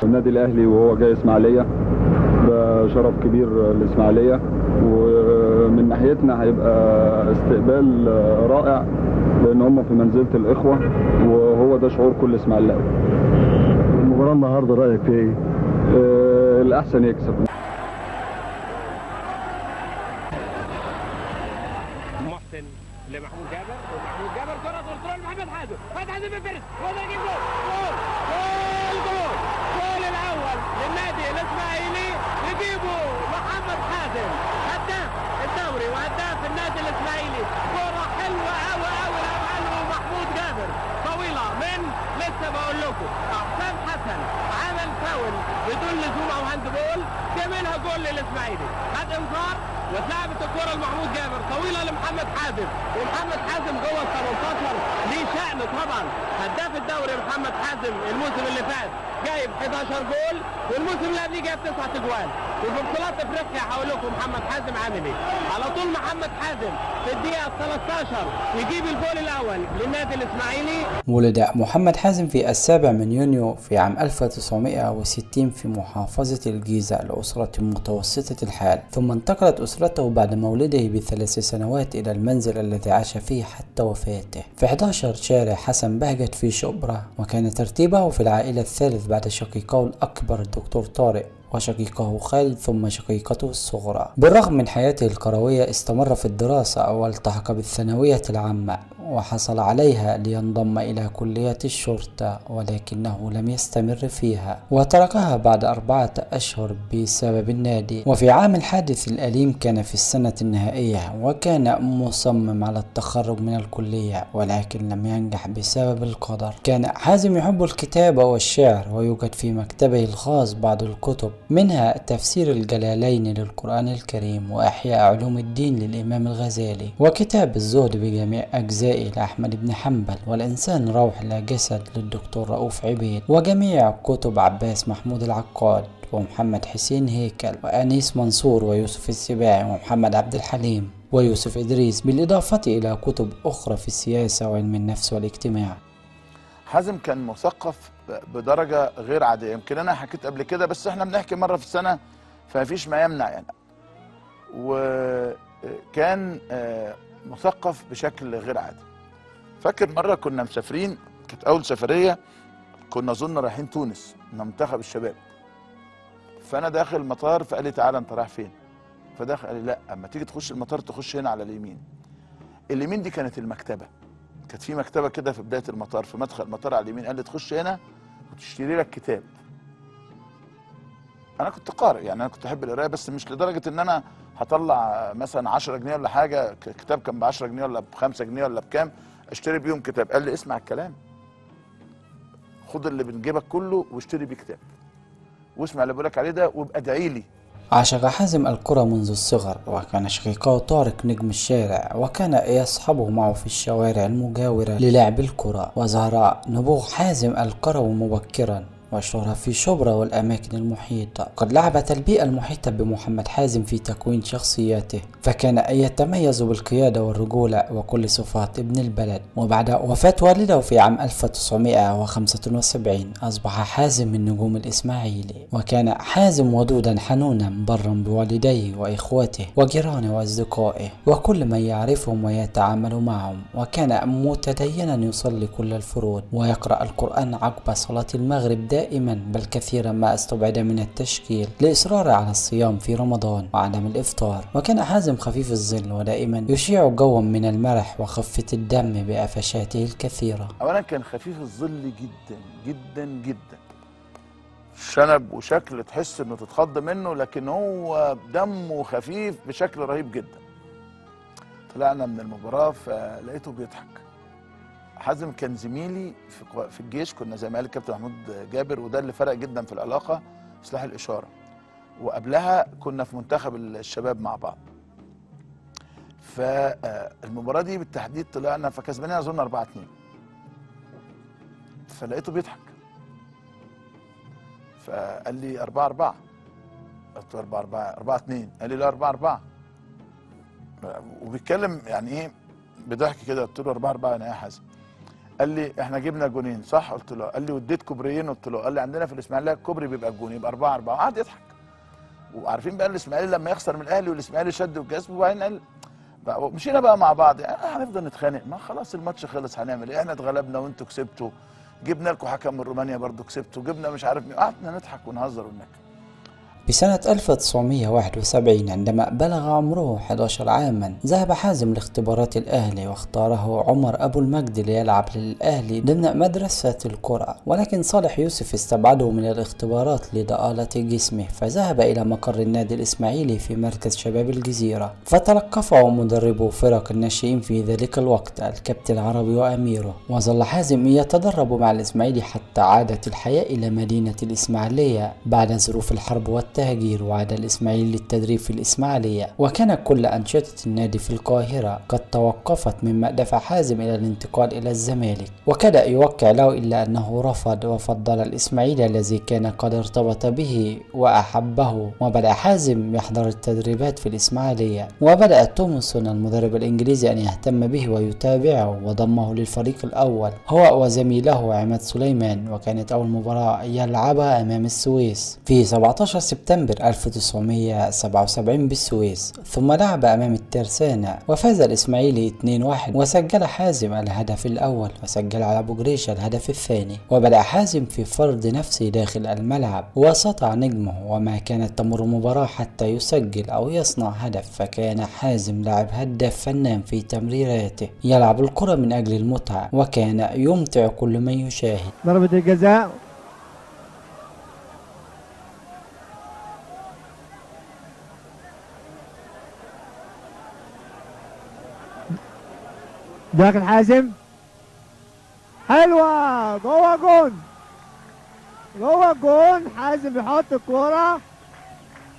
النادي الاهلي وهو جاي اسماعيليه ده شرف كبير للاسماعيليه، ومن ناحيتنا هيبقى استقبال رائع لان هم في منزله الاخوة، وهو ده شعور كل اسماعيلاوي. المباراة النهارده رايك فيها ايه؟ الاحسن يكسب. محسن لمحمود جابر، ومحمود جابر كره control محمد حازم، محمد حازم بيفرس وده يجيب جول جول جول جول الاول للنادي الاسماعيلي، يجيبه محمد حازم هداف الدوري وهداف النادي الاسماعيلي. كره حلوة قوي قوي قوي محمود جابر، طويلة من لسه بقول لكم حسام حسن عمل فاول بدون لزوم او hand ball، جميلها جول للاسماعيلي، خد انذار واتلعبت الكره لمحمود جابر طويلة لمحمد حازم، ومحمد حازم جوه ال 18 ليه شأن طبعا، هداف الدوري محمد حازم الموسم اللي فات جايب 11 جول، والموسم اللي قبليه جايب 9 اجوال، وفي بطولات افريقيا هقول لكم محمد حازم عامل ايه. على طول محمد حازم في الدقيقة 13 يجيب الجول الاول للنادي الاسماعيلي. ولد محمد حازم في 7 يونيو في عام 1960 في محافظة الجيزة لأسرة متوسطة الحال، ثم انتقلت أسرته بعد مولده ب3 سنوات إلى المنزل الذي عاش فيه حتى وفاته في 11 شارع حسن بهجت في شبرا، وكان ترتيبه في العائلة الثالث بعد شقيقه الأكبر الدكتور طارق وشقيقه خالد ثم شقيقته الصغرى. بالرغم من حياته الكروية استمر في الدراسة والتحق بالثانوية العامة وحصل عليها لينضم إلى كلية الشرطة، ولكنه لم يستمر فيها وتركها بعد 4 أشهر بسبب النادي. وفي عام الحادث الأليم كان في السنة النهائية، وكان مصمم على التخرج من الكلية ولكن لم ينجح بسبب القدر. كان حازم يحب الكتابة والشعر، ويوجد في مكتبه الخاص بعض الكتب، منها تفسير الجلالين للقرآن الكريم، وإحياء علوم الدين للإمام الغزالي، وكتاب الزهد بجميع أجزائه لأحمد بن حنبل، والإنسان روح لا جسد للدكتور رؤوف عبيد، وجميع كتب عباس محمود العقاد ومحمد حسين هيكل وأنيس منصور ويوسف السباعي ومحمد عبد الحليم ويوسف إدريس، بالإضافة إلى كتب أخرى في السياسة وعلم النفس والاجتماع. حازم كان مثقف بدرجة غير عادية، يمكن أنا حكيت قبل كده بس احنا بنحكي مرة في السنة فمفيش ما يمنع يعني. وكان مثقف بشكل غير عادي. فاكر مرة كنا مسافرين، كانت أول سفرية، كنا أظن رايحين تونس من منتخب الشباب. فأنا داخل المطار فقال لي تعالى أنت رايح فين؟ فداخل قال لي لا، أما تيجي تخش المطار تخش هنا على اليمين. اليمين دي كانت المكتبة، كانت في مكتبة كده في بداية المطار، في مدخل المطار على اليمين. قال لي تخش هنا وتشتري لك كتاب. أنا كنت قارئ يعني، أنا كنت أحب القراية بس مش لدرجة إن أنا هطلع مثلا 10 جنيه ولا حاجة، كتاب كان ب 10 جنيه ولا ب 5 جنيه ولا بكام اشتري بيهم كتاب. قال لي اسمع الكلام، خد اللي من جيبك كله واشتري بيه كتاب، واسمع اللي بقولك عليه ده وابقى ادعي لي. عشق حازم الكرة منذ الصغر، وكان شقيقه طارق نجم الشارع، وكان يصحبه معه في الشوارع المجاورة للعب الكرة. وظهر نبوغ حازم الكروي مبكرا واشتهر في شبرا والأماكن المحيطة. قد لعبت البيئة المحيطة بمحمد حازم في تكوين شخصيته، فكان يتميز بالقيادة والرجولة وكل صفات ابن البلد. وبعد وفاة والده في عام 1975 أصبح حازم من نجوم الإسماعيلي. وكان حازم ودودا حنونا برا بوالديه وإخوته وجيرانه وأصدقائه وكل من يعرفهم ويتعامل معهم، وكان متدينا يصلي كل الفروض ويقرأ القرآن عقب صلاة المغرب دائما، بل كثيرا ما استبعد من التشكيل لإصراره على الصيام في رمضان وعدم الإفطار. وكان حازم خفيف الظل ودائما يشيع جوا من المرح وخفة الدم بقفشاته الكثيرة. أولا كان خفيف الظل جدا جدا جدا، شنب وشكل تحس انه تتخض منه، لكن هو دمه خفيف بشكل رهيب جدا. طلعنا من المباراة فلقيته بيضحك. حازم كان زميلي في الجيش، كنا زمايل الكابتن محمود جابر، وده اللي فرق جدا في العلاقة، سلاح الاشارة. وقبلها كنا في منتخب الشباب مع بعض. فالمباراه دي بالتحديد طلعنا فكسبانين اظن 4-2. فلقيته بيضحك، فقال لي 4-4. قلت له 4-4 4-2. قال لي لا 4-4، وبيتكلم يعني ايه بضحك كده. قلت له 4-4 انا يا حازم. قال لي احنا جبنا جونين صح؟ قلت له. قال لي واديت كوبريين؟ قلت له. قال لي عندنا في الاسماعيلية الكوبري بيبقى الجون، يبقى 4-4. قعد يضحك. وعارفين بقى الاسماعيلي لما يخسر من الاهلي والاسماعيلي شد والجذب، وبعدين قال مشينا بقى مع بعض، يعني هنفضل نتخانق؟ ما خلاص الماتش خلص، هنعمل ايه؟ احنا اتغلبنا وانتوا كسبتوا، جبنا لكم حكم من رومانيا برضو كسبتوا، جبنا مش عارف مين، قعدنا نضحك ونهزر ونكتب. بسنة 1971 عندما بلغ عمره 11 عاما ذهب حازم لاختبارات الأهلي، واختاره عمر أبو المجد ليلعب للأهلي ضمن مدرسة الكرة، ولكن صالح يوسف استبعده من الاختبارات لضآلة جسمه، فذهب إلى مقر النادي الإسماعيلي في مركز شباب الجزيرة، فتلقفه مدربو فرق الناشئين في ذلك الوقت الكابتن عربي وأميره. وظل حازم يتدرب مع الإسماعيلي حتى عادت الحياة إلى مدينة الإسماعيلية بعد ظروف الحرب والتهجير، وعاد الإسماعيلي للتدريب في الإسماعيلية، وكان كل أنشطة النادي في القاهرة قد توقفت، مما دفع حازم إلى الانتقال إلى الزمالك، وكاد يوقع له إلا أنه رفض وفضل الإسماعيلي الذي كان قد ارتبط به وأحبه. وبدأ حازم يحضر التدريبات في الإسماعيلية، وبدأ تومسون المدرب الإنجليزي أن يهتم به ويتابعه، وضمه للفريق الأول هو وزميله عماد سليمان، وكانت أول مباراة يلعبها أمام السويس في 17 سبتمبر 1977 بالسويس، ثم لعب أمام الترسانة وفاز الإسماعيلي 2-1، وسجل حازم الهدف الأول وسجل على أبو جريشة الهدف الثاني. وبدأ حازم في فرض نفسه داخل الملعب وسطع نجمه، وما كانت تمر مباراة حتى يسجل أو يصنع هدف، فكان حازم لاعب هداف فنان في تمريراته، يلعب الكرة من أجل المتعة، وكان يمتع كل من يشاهد. ضربة الجزاء داخل حازم، حلوة جوه جون، جوه جون، حازم بيحط الكورة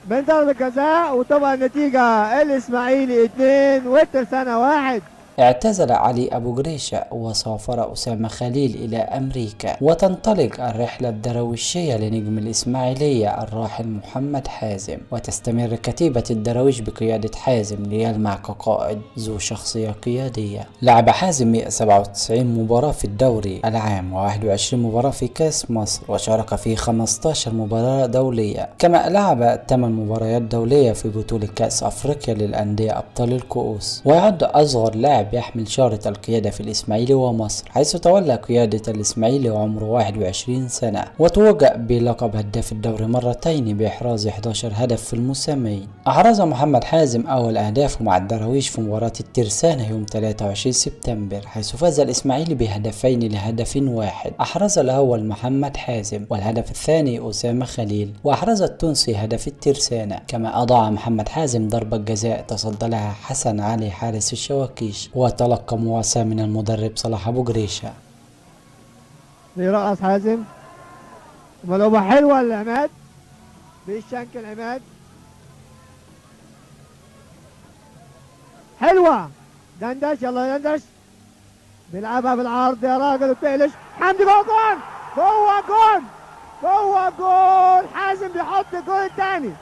من ضربة جزاء، وطبعا النتيجة الإسماعيلي 2 والترسانة 1. اعتزل علي أبو جريشة وسافر أسامة خليل إلى أمريكا، وتنطلق الرحلة الدرويشية لنجم الإسماعيلية الراحل محمد حازم، وتستمر كتيبة الدراويش بقيادة حازم ليلمع كقائد ذو شخصية قيادية. لعب حازم 197 مباراة في الدوري العام و21 مباراة في كأس مصر، وشارك في 15 مباراة دولية، كما لعب 8 مباريات دولية في بطولة كأس أفريقيا للأندية أبطال الكؤوس. ويعد أصغر لاعب يحمل شارة القيادة في الإسماعيلي ومصر، حيث تولى قيادة الإسماعيلي وعمره 21 سنة، وتوج بلقب هداف الدوري مرتين بإحراز 11 هدف في الموسمين. أحرز محمد حازم أول أهدافه مع الدراويش في مباراة الترسانة يوم 23 سبتمبر، حيث فاز الإسماعيلي بهدفين لهدف واحد. أحرز الأول محمد حازم والهدف الثاني أسامة خليل، وأحرز التونسي هدف الترسانة. كما أضاع محمد حازم ضربة جزاء تصدى لها حسن علي حارس الشواكيش، وتلقى مواساة من المدرب صلاح أبو جريشة. بيرقص حازم، ملعوبة حلوة لعماد، بيشنكل عماد، حلوة دندش، يلا دندش، بيلعبها بالعرض يا راجل وبتقلش، حمدي جوه جون، جوه جون، جوه جون، حازم بيحط الجول الثاني،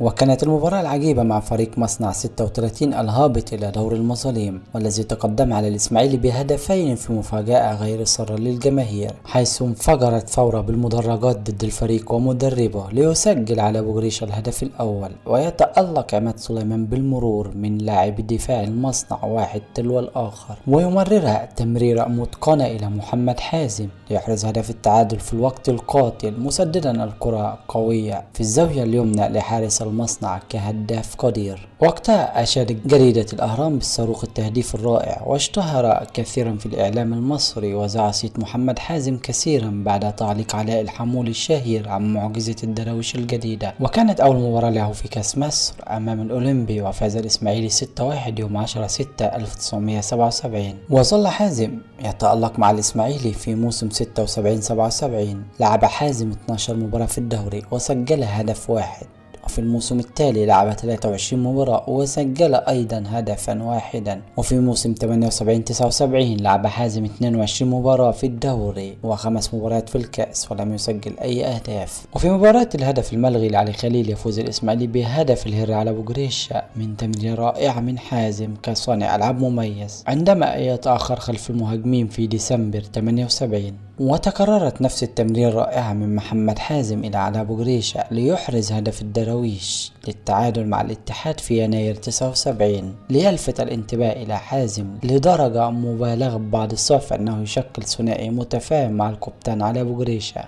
وكانت المباراة العجيبة مع فريق مصنع 36 الهابط إلى دور المظالم، والذي تقدم على الإسماعيلي بهدفين في مفاجأة غير سارة للجماهير، حيث انفجرت ثورة بالمدرجات ضد الفريق ومدربه ليسجل على أبو جريشة الهدف الأول، ويتألق عماد سليمان بالمرور من لاعب دفاع المصنع واحد تلو الآخر، ويمررها تمريرة متقنة إلى محمد حازم ليحرز هدف التعادل في الوقت القاتل، مسددا الكرة قوية في الزاوية اليمنى لحارس المصنع كهداف قدير. وقتها أشادت جريدة الأهرام بالصاروخ التهديف الرائع، واشتهر كثيرا في الإعلام المصري، وزع صيت محمد حازم كثيرا بعد تعليق علاء الحمول الشهير عن معجزة الدراويش الجديدة. وكانت أول مباراة له في كأس مصر أمام الأولمبي، وفاز الإسماعيلي 6-1 يوم 10/6/1977. وظل حازم يتألق مع الإسماعيلي في موسم 76-77. لعب حازم 12 مباراة في الدوري وسجل هدف واحد، وفي الموسم التالي لعب 23 مباراة وسجل أيضا هدفا واحدا. وفي موسم 78-79 لعب حازم 22 مباراة في الدوري و5 مباريات في الكأس ولم يسجل أي أهداف. وفي مباراة الهدف الملغي لعلي خليل يفوز الإسماعيلي بهدف الهر على بوجريشة من تمريرة رائعة من حازم كصانع ألعاب مميز عندما يتأخر خلف المهاجمين في ديسمبر 78. وتكررت نفس التمرير الرائعة من محمد حازم إلى علاء بوجريشة ليحرز هدف الدراويش للتعادل مع الاتحاد في يناير 79، ليلفت الانتباه إلى حازم لدرجة مبالغة ببعض الصحف أنه يشكل ثنائي متفاهم مع القبطان علاء بوجريشة.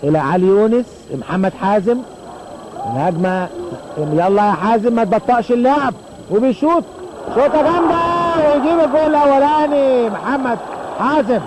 إلى علي يونس، محمد حازم، الهجمة، يلا يا حازم ما تبطأش اللعب، وبيشوط شوطة جامدة ويجيب الجول الأولاني محمد حازم.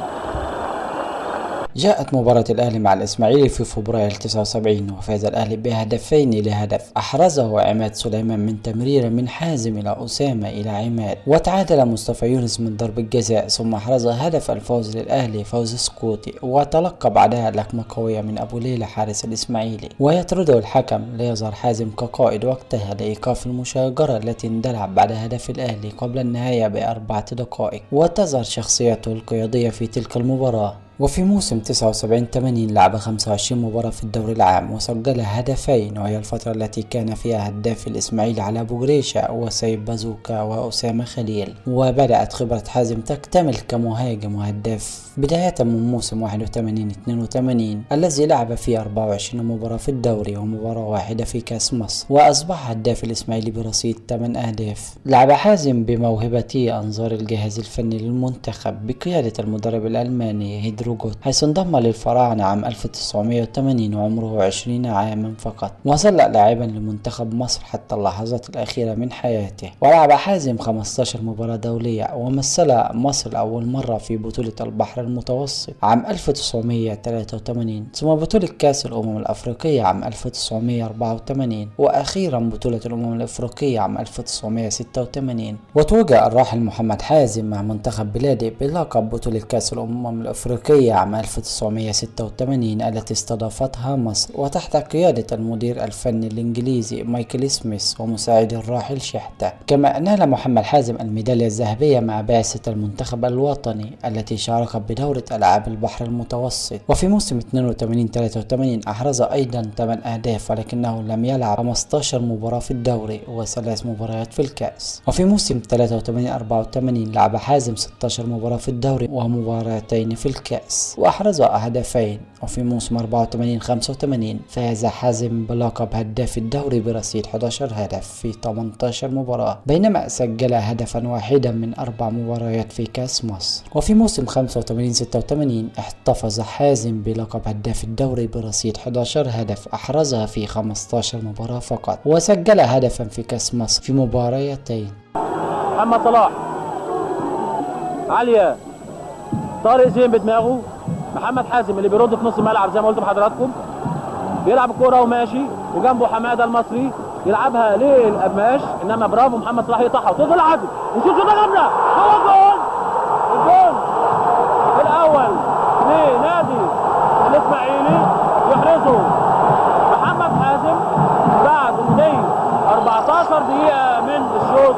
جاءت مباراة الأهلي مع الإسماعيلي في فبراير 79 وفاز الأهلي بهدفين لهدف أحرزه عماد سليمان من تمريرة من حازم إلى أسامة إلى عماد، وتعادل مصطفى يونس من ضربة جزاء، ثم أحرز هدف الفوز للأهلي فوز سكوتي، وتلقى بعدها لكمة قوية من أبو ليلى حارس الإسماعيلي ويطرده الحكم ليظهر حازم كقائد وقتها لإيقاف المشاجرة التي اندلعت بعد هدف الأهلي قبل النهاية ب4 دقائق، وتظهر شخصيته القيادية في تلك المباراة. وفي موسم 79-80 لعب 25 مباراة في الدوري العام وسجل هدفين، وهي الفترة التي كان فيها هداف الإسماعيلي على بوجريشة وسيد بازوكا وأسامة خليل. وبدأت خبرة حازم تكتمل كمهاجم وهداف بداية من موسم 81-82 الذي لعب فيه 24 مباراة في الدوري ومباراة واحدة في كأس مصر، وأصبح هداف الإسماعيلي برصيد 8 أهداف. لعب حازم بموهبته أنظار الجهاز الفني للمنتخب بقيادة المدرب الألماني هيدروجوت، حيث انضم للفراعنة عام 1980 وعمره 20 عاما فقط، وظل لاعبا لمنتخب مصر حتى اللحظات الأخيرة من حياته. ولعب حازم 15 مباراة دولية ومثل مصر لأول مرة في بطولة البحر المتوسط عام 1983، ثم بطولة كأس الأمم الأفريقية عام 1984، وأخيرا بطولة الأمم الأفريقية عام 1986. وتوج الراحل محمد حازم مع منتخب بلاده بلقب بطولة كأس الأمم الأفريقية عام 1986 التي استضافتها مصر، وتحت قيادة المدير الفني الإنجليزي مايكل سميث ومساعده الراحل شحتة. كما نال محمد حازم الميدالية الذهبية مع بعثة المنتخب الوطني التي شاركت بدورة ألعاب البحر المتوسط. وفي موسم 82-83 أحرز أيضا 8 أهداف، ولكنه لم يلعب 15 مباراة في الدوري و3 مباريات في الكأس. وفي موسم 83-84 لعب حازم 16 مباراة في الدوري ومباراتين في الكأس وأحرز هدفين. وفي موسم 84-85 فاز حازم بلقب هداف الدوري برصيد 11 هدف في 18 مباراة، بينما سجل هدفا واحدا من 4 مباريات في كأس مصر. وفي موسم 85-86 احتفظ حازم بلقب هداف الدوري برصيد 11 هدف أحرزها في 15 مباراة فقط، وسجل هدفا في كأس مصر في مباراتين. محمد صلاح عالية، طارق زين بدماغه، محمد حازم اللي بيرد في نص الملعب زي ما قلت لحضراتكم، بيلعب الكوره وماشي، وجنبه حماده المصري يلعبها للقماش، انما برافو محمد صلاح يقطعها وتفضل عادل وشوط شوطه جامده، هو الجول، الجول الاول لنادي الاسماعيلي يحرزه محمد حازم بعد مضي 14 دقيقه من الشوط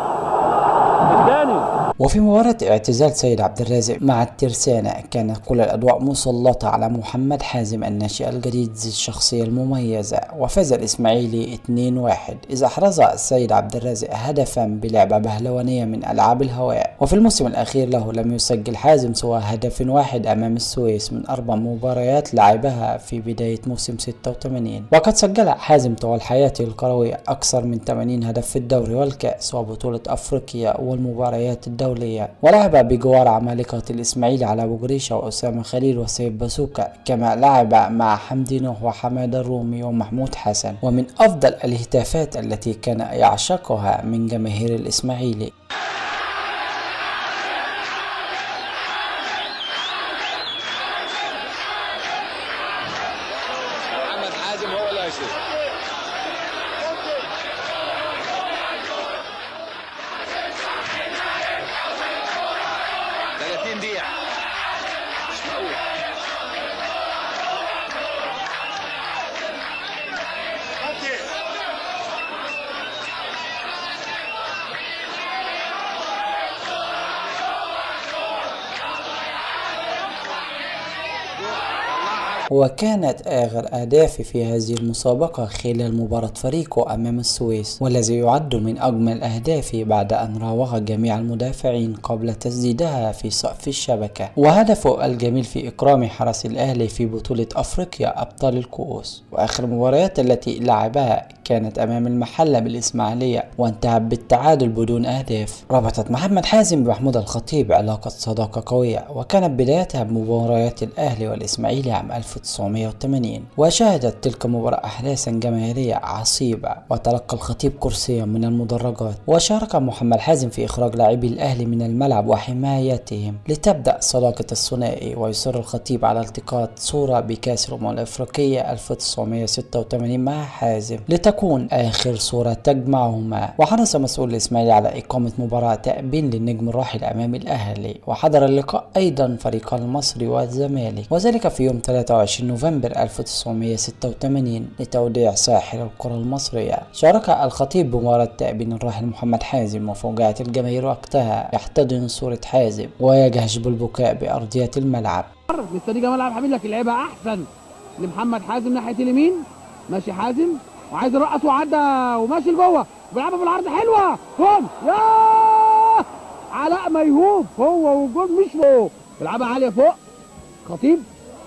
الثاني. وفي مباراة اعتزال سيد عبد الرازق مع الترسانة كانت كل الأضواء مسلطة على محمد حازم الناشئ الجديد ذي الشخصية المميزة، وفاز الإسماعيلي 2-1 إذا أحرز السيد عبد الرازق هدفا بلعبة بهلوانية من ألعاب الهواء. وفي الموسم الأخير له لم يسجل حازم سوى هدف واحد أمام السويس من 4 مباريات لعبها في بداية موسم 86. وقد سجل حازم طوال حياته الكروية أكثر من 80 هدف في الدوري والكأس وبطولة أفريقيا والمباريات الدولية، ولعب بجوار عمالقة الإسماعيلي على بوجريشة وأسامة خليل وسيد باسوكا، كما لعب مع حمدي نوح وحماد الرومي ومحمود حسن. ومن أفضل الهتافات التي كان يعشقها من جماهير الإسماعيلي. محمد حازم هو اللي هيشوط. دقيقة مش معقول. وكانت آخر أهدافه في هذه المسابقة خلال مباراة فريقه أمام السويس، والذي يعد من أجمل أهدافه بعد أن راوغ جميع المدافعين قبل تسديدها في سقف الشبكة. وهدفه الجميل في إكرام حرس الأهلي في بطولة أفريقيا أبطال الكؤوس. وآخر المباريات التي لعبها كانت أمام المحلة بالإسماعيلية وانتهت بالتعادل بدون أهداف. ربطت محمد حازم بمحمود الخطيب علاقة صداقة قوية، وكانت بدايتها بمباريات الأهلي والإسماعيلي عام 1980، وشهدت تلك المباراة أحداثا جماهيرية عصيبة، وتلقى الخطيب كرسيا من المدرجات. وشارك محمد حازم في إخراج لاعبي الأهلي من الملعب وحمايتهم لتبدأ صداقة الثنائي. ويصر الخطيب على التقاط صورة بكأس الأمم الأفريقية 1986 مع حازم لتكون آخر صورة تجمعهما. وحرص مسؤول الإسماعيلي على إقامة مباراة تأبين للنجم الراحل أمام الأهلي، وحضر اللقاء أيضا فريق المصري والزمالك، وذلك في يوم 23 نوفمبر 1986 لتوديع ساحر الكرة المصرية. شارك الخطيب بمباراة تأبين الراحل محمد حازم، وفوجعت الجماهير وقتها يحتضن صورة حازم ويجهش بالبكاء بأرضية الملعب. مستني جمال عبد الحميد لكن لعبها أحسن لمحمد حازم ناحية اليمين، ماشي حازم وعايز يرقص وعدى وماشي لجوه وبيلعبها بالعرض حلوة، جون ياه علاء ميهوب هو والجون مش فوق، بيلعبها عالية فوق، خطيب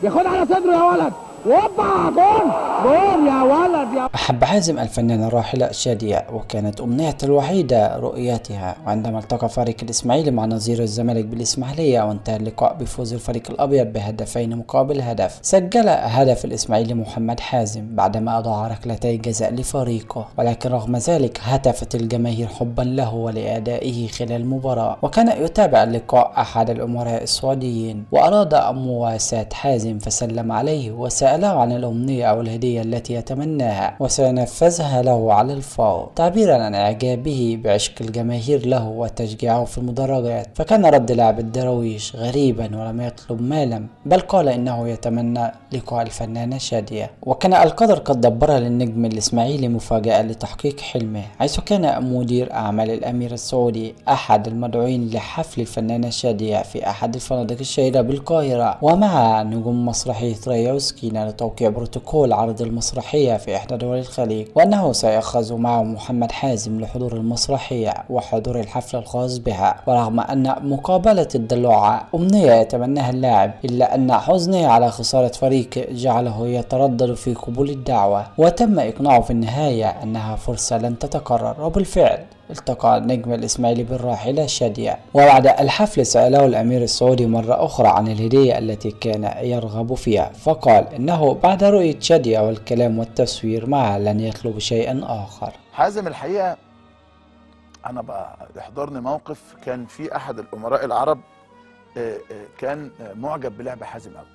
بياخدها على صدره يا ولد، وابا جون جون يا ولد يا. أحب حازم الفنانة الراحلة شادية، وكانت أمنيته الوحيدة رؤيتها. وعندما التقى فريق الإسماعيلي مع نظير الزمالك بالإسماعيلية وانتهى اللقاء بفوز الفريق الأبيض بهدفين مقابل هدف، سجل هدف الإسماعيلي محمد حازم بعدما أضاع ركلتي جزاء لفريقه، ولكن رغم ذلك هتفت الجماهير حبا له ولأدائه خلال المباراة. وكان يتابع اللقاء أحد الأمراء السعوديين وأراد مواساة حازم فسلم عليه وسأله عن الأمنية أو الهدية التي يتمناها وسينفذها له على الفور، تعبيرا عن إعجابه بعشق الجماهير له وتشجيعه في المدرجات. فكان رد لاعب الدراويش غريبا ولم يطلب مالا، بل قال إنه يتمنى لقاء الفنانة شادية. وكان القدر قد دبر للنجم الإسماعيلي مفاجأة لتحقيق حلمه، حيث كان مدير أعمال الأمير السعودي أحد المدعوين لحفل الفنانة شادية في أحد الفنادق الشهيرة بالقاهرة، ومع نجوم مسرحية ريا وسكينة لتوقيع بروتوكول عرض المسرحية في إحدى دول الخليج، وأنه سيأخذ معه محمد حازم لحضور المسرحية وحضور الحفل الخاص بها. ورغم أن مقابلة الدلوعة أمنية يتمناها اللاعب، إلا أن حزنه على خسارة فريق جعله يتردد في قبول الدعوة، وتم إقناعه في النهاية أنها فرصة لن تتكرر. وبالفعل التقى النجم الإسماعيلي بالراحلة شادية، وبعد الحفل سأله الأمير السعودي مرة أخرى عن الهدية التي كان يرغب فيها، فقال إنه بعد رؤية شادية والكلام والتصوير معها لن يطلب شيئا آخر. حازم الحقيقة أنا بقى يحضرني موقف كان في أحد الأمراء العرب كان معجب بلعب حازم أوي،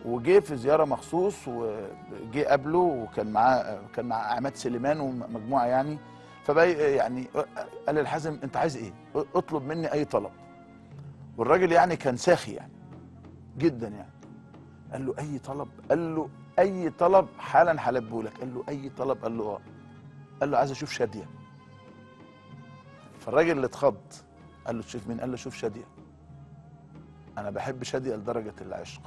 وجه في زيارة مخصوص وجه قبله، وكان معاه كان مع عماد سليمان ومجموعة يعني. فبقى يعني قال للحازم انت عايز ايه؟ اطلب مني اي طلب. والراجل يعني كان ساخي يعني جدا يعني. قال له اي طلب؟ قال له اي طلب حالا هلبيه لك. قال له اي طلب؟ قال له اه. قال له عايز اشوف شادية. فالراجل اللي اتخض قال له تشوف مين؟ قال له شوف شادية. انا بحب شادية لدرجة العشق.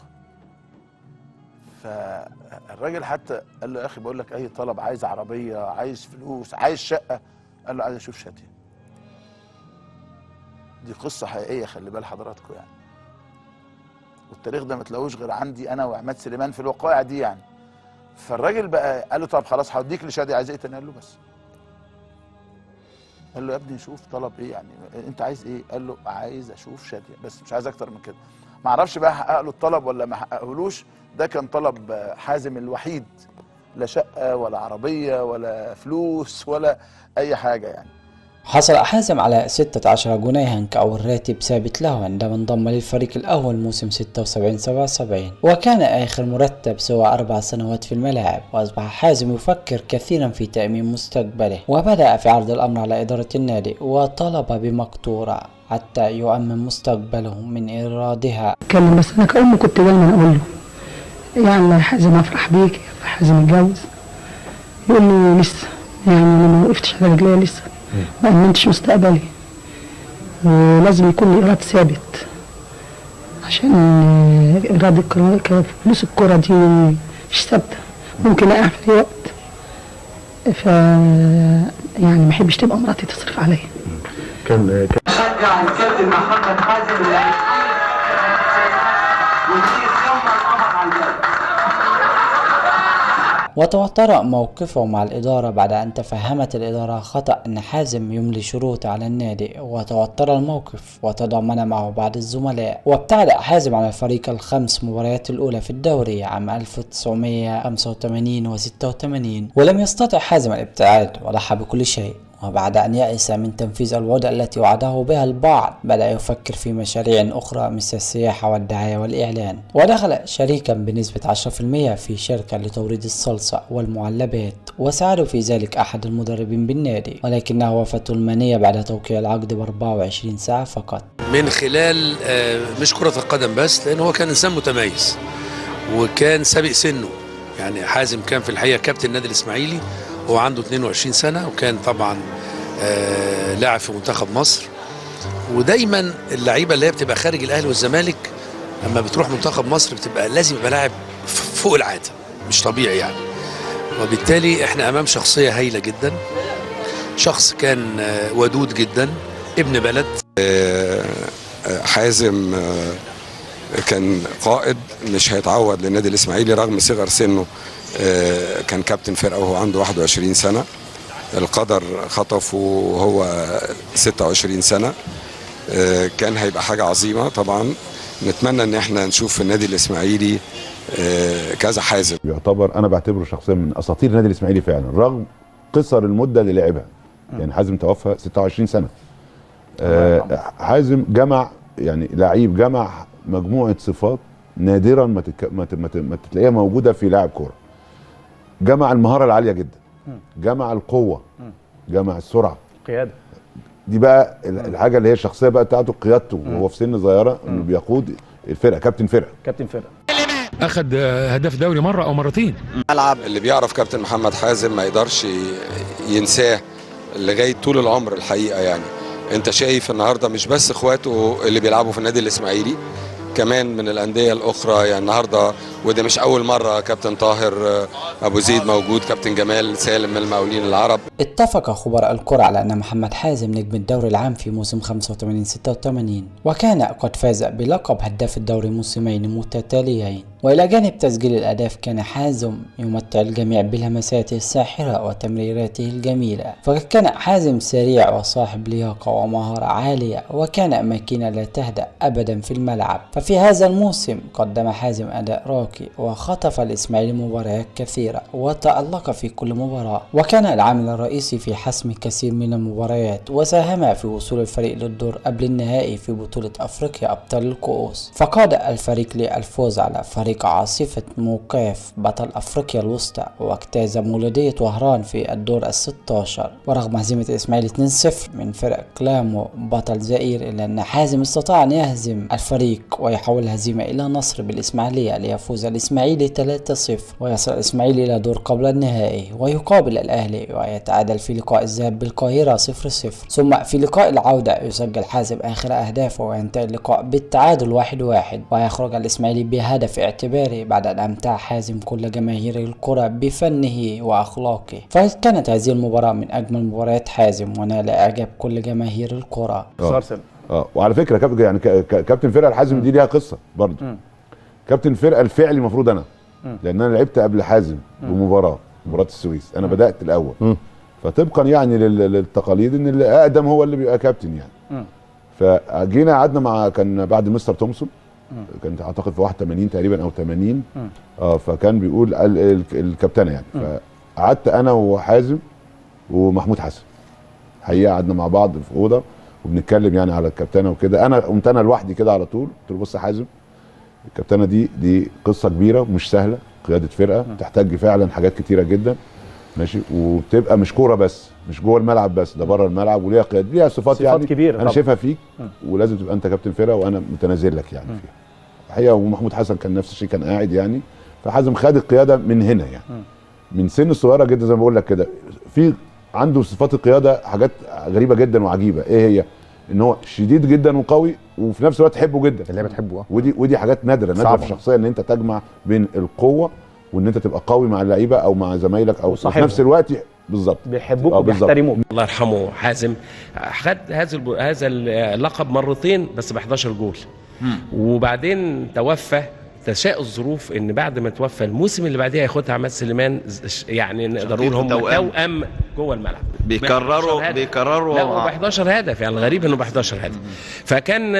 فالراجل حتى قال له يا اخي بقول لك اي طلب، عايز عربية، عايز فلوس، عايز شقه. قال له عايز اشوف شادية. دي قصة حقيقية خلي بال حضراتكم يعني. والتاريخ ده ما تلاقوش غير عندي انا وعماد سليمان في الوقائع دي يعني. فالراجل بقى قال له طب خلاص هوديك لشادية، عايز ايه تاني؟ قال له بس. قال له يا ابني شوف طلب ايه يعني، انت عايز ايه؟ قال له عايز اشوف شادية بس، مش عايز اكتر من كده. ما اعرفش بقى حقق له الطلب ولا ما حققهولوش. ده كان طلب حازم الوحيد، لا شقه ولا عربية ولا فلوس ولا اي حاجة يعني. حصل حازم على 16 جنيها كأول راتب ثابت له عندما انضم للفريق الأول موسم 76-77، وكان آخر مرتب سوى 4 سنوات في الملاعب. وأصبح حازم يفكر كثيرا في تأمين مستقبله، وبدأ في عرض الأمر على إدارة النادي وطلب بمقطورة حتى يؤمن مستقبله من إيرادها. اتكلم بس أنا كأم كنت دايما أقول له يعني يا حازم أفرح بيك، يا حازم اتجوز. يقول لي لسه، يعني أنا ما وقفتش على رجليا لسه، ما أمنتش مستقبلي، ولازم يكون لي إيراد ثابت عشان عشان إيراد فلوس الكرة دي مش ثابتة، ممكن أقع في أي وقت، ف يعني ما أحبش تبقى مراتي تصرف عليا. كان شجع الكابتن محمد حازم اللي وتوتر موقفه مع الإدارة بعد أن تفهمت الإدارة خطأ أن حازم يملي شروط على النادي، وتوتر الموقف وتضامن معه بعض الزملاء. وابتعد حازم عن الفريق ال5 مباريات الأولى في الدوري عام 1985 و86، ولم يستطع حازم الابتعاد وضحى بكل شيء. وبعد أن يأس من تنفيذ الوعود التي وعده بها البعض، بدأ يفكر في مشاريع أخرى مثل السياحة والدعاية والإعلان، ودخل شريكا بنسبة 10% في شركة لتوريد الصلصة والمعلبات، وساعده في ذلك أحد المدربين بالنادي، ولكنه وفاته المنية بعد توقيع العقد ب 24 ساعة فقط. من خلال مش كرة القدم بس، لأنه هو كان إنسان متميز وكان سابق سنة. يعني حازم كان في الحقيقة كابتن النادي الإسماعيلي، هو عنده 22 سنة، وكان طبعا لاعب في منتخب مصر. ودايما اللعيبة اللي هي بتبقى خارج الاهلي والزمالك لما بتروح منتخب مصر بتبقى لازم يبقى لاعب فوق العادة، مش طبيعي يعني. وبالتالي احنا امام شخصية هايلة جدا، شخص كان ودود جدا، ابن بلد. حازم كان قائد مش هيتعوض للنادي الاسماعيلي رغم صغر سنة. كان كابتن فرقه وهو عنده 21 سنة، القدر خطفه وهو 26 سنة. كان هيبقى حاجة عظيمة طبعا. نتمنى ان احنا نشوف في النادي الاسماعيلي كذا حازم. يعتبر انا بعتبره شخصيا من اساطير النادي الاسماعيلي فعلا رغم قصر المدة اللي لعبها. يعني حازم توفى 26 سنة. حازم جمع، يعني لعيب جمع مجموعة صفات نادرا ما تلاقيها موجودة في لاعب كورة. جمع المهارة العالية جدا، جمع القوة، جمع السرعة، قيادة. دي بقى الحاجة اللي هي الشخصية بقى بتاعته، قيادته وهو في سن صغيرة انه بيقود الفرقة، كابتن فرقه. كابتن فرقه اخذ هداف دوري مرة او مرتين. ملعب اللي بيعرف كابتن محمد حازم ما يقدرش ينساه لغاية طول العمر الحقيقة. يعني انت شايف النهارده مش بس اخواته اللي بيلعبوا في النادي الاسماعيلي، كمان من الاندية الاخرى. يعني النهارده وده مش اول مرة، كابتن طاهر ابو زيد موجود، كابتن جمال سالم من المقاولين العرب. اتفق خبراء الكره على ان محمد حازم نجم الدوري العام في موسم 85-86، وكان قد فاز بلقب هداف الدوري موسمين متتاليين. والى جانب تسجيل الاهداف، كان حازم يمتع الجميع بلمساته الساحرة وتمريراته الجميلة. فقد كان حازم سريع وصاحب لياقه ومهارة عالية، وكان ماكينة لا تهدأ ابدا في الملعب. ففي هذا الموسم قدم حازم أداء راقي، وخطف الإسماعيلي مباريات كثيرة وتألق في كل مباراة، وكان العامل الرئيسي في حسم كثير من المباريات، وساهم في وصول الفريق للدور قبل النهائي في بطولة أفريقيا أبطال الكؤوس. فقاد الفريق للفوز على فريق عاصفة موقف بطل أفريقيا الوسطى، واجتاز مولودية وهران في الدور ال16. ورغم هزيمة الإسماعيلي 2-0 من فرق كلامو بطل زائر، إلا أن حازم استطاع أن يهزم الفريق ويحول الهزيمة إلى نصر بالإسماعيلية ليفوز الإسماعيلي 3-0، ويصل الإسماعيلي إلى دور قبل النهائي ويقابل الأهلي ويتعادل في لقاء الذهاب بالقاهرة 0-0. ثم في لقاء العودة يسجل حازم آخر أهدافه وينتهي اللقاء بالتعادل 1-1، ويخرج الإسماعيلي بهدف اعتباري بعد أن أمتع حازم كل جماهير الكرة بفنه وأخلاقه. فكانت هذه المباراة من أجمل مباريات حازم ونال إعجاب كل جماهير الكرة. وعلى فكرة يعني كابتن فرقه الحازم دي ليها قصة برضه. كابتن فرقه الفعلي المفروض انا، لان انا لعبت قبل حازم بمباراة، مباراة السويس، انا بدات الاول. فطبقا يعني للتقاليد ان اللي اقدم هو اللي بيبقى كابتن يعني. فجينا قعدنا مع، كان بعد مستر تومسون، كان اعتقد في 81 تقريبا او 80. فكان بيقول الكابتنه يعني. فقعدت انا وحازم ومحمود حسن، حقيقة قعدنا مع بعض في اوضة وبنتكلم يعني على الكابتنه وكده. انا قمت انا لوحدي كده على طول قلت له بص يا حازم، الكابتنه دي قصة كبيرة ومش سهلة، قيادة فرقه تحتاج فعلا حاجات كتيرة جدا، ماشي، وبتبقى مش كورة بس، مش جوه الملعب بس، ده بره الملعب، وليها قيادة، ليها صفات يعني كبيرة انا شايفها فيك، ولازم تبقى انت كابتن فرقه وانا متنازل لك يعني فيها الحقيقة. ومحمود حسن كان نفس الشيء، كان قاعد يعني. فحازم خد القيادة من هنا يعني، من سن صغيرة جدا زي ما بقول لك كده. في عنده صفات القيادة حاجات غريبة جدا وعجيبه. ايه هي؟ ان هو شديد جدا وقوي وفي نفس الوقت تحبه جدا. اللعيبة تحبه. ودي حاجات نادرة في الشخصية، ان انت تجمع بين القوة وان انت تبقى قوي مع اللعيبة او مع زمايلك او في نفس الوقت بالظبط بيحبوك وبيحترموك. الله يرحمه حازم خد هذا اللقب مرتين بس ب 11 جول. وبعدين توفى، تشاء الظروف ان بعد ما توفى الموسم اللي بعديه هياخدها عماد سليمان، يعني نقدر نقول هم توأم جوه الملعب، بيكرروا لا ب 11 هدف، يعني الغريب انه ب 11 هدف. فكان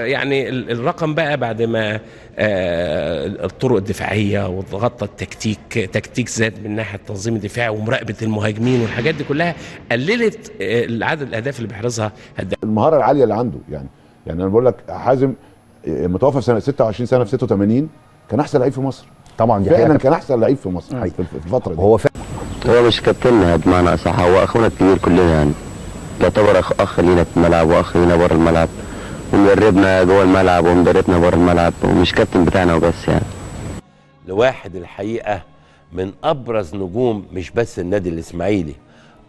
يعني الرقم بقى بعد ما الطرق الدفاعية وغطى التكتيك، تكتيك زاد من ناحية التنظيم الدفاعي ومراقبة المهاجمين والحاجات دي كلها قللت عدد الاهداف اللي بيحرزها المهارة العالية اللي عنده. يعني انا بقول لك حازم متوفى في سنة 26 سنة في 86 كان احسن لعيب في مصر. طبعا فعلا كان احسن لعيب في مصر في الفترة دي. هو مش كابتننا بمعنى اصح، هو اخونا الكبير كلنا، يعني يعتبر اخ لينا في الملعب واخ لينا بره الملعب، ومدربنا جوه الملعب ومدربنا بره الملعب، ومش كابتن بتاعنا وبس. يعني لواحد الحقيقة من ابرز نجوم مش بس النادي الاسماعيلي،